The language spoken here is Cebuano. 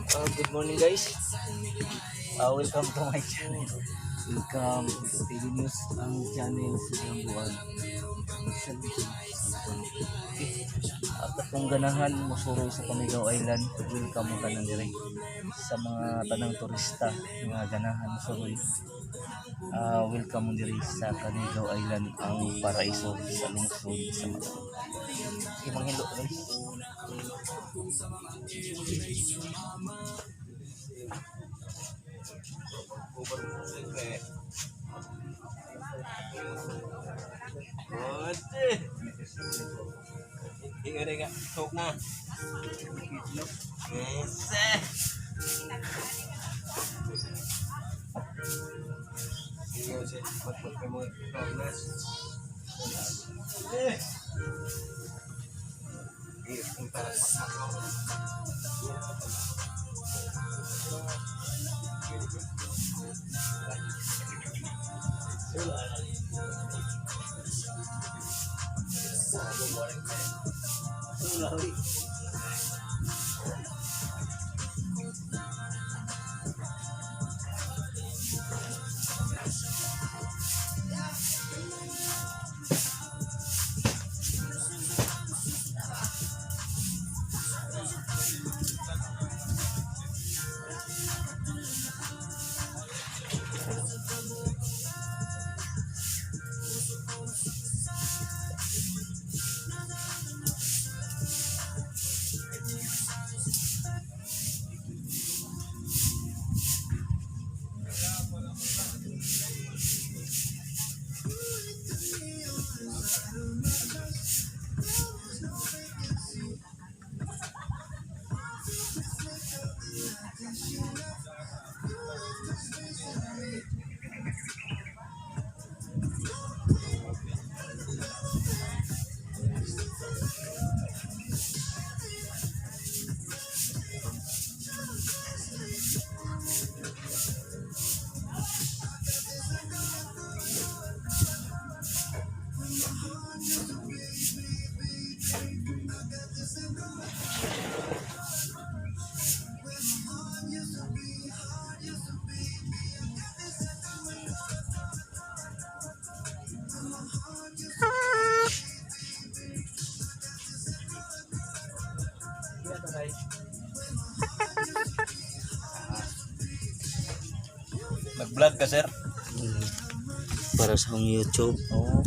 Good morning, guys. Welcome to my channel. Welcome to TV News, ang channel sa Gambuan. Sa Buwan. Okay. At kung ganahan mosuroy sa Camiguao Island, welcome mo tanan diri. Sa mga tanang turista nga ganahan mosuroy, welcome mo diri sa Camiguao Island, ang paraiso sa lungsod sa Matalom. Okay, manghilo, guys. Ingat nga, tok na. Yes. Ingat siya, matmat ka mga tok na. Eh. Eh, kung tara, matmat. Nag-vlog ka, sir? Para sa akong YouTube. Oo.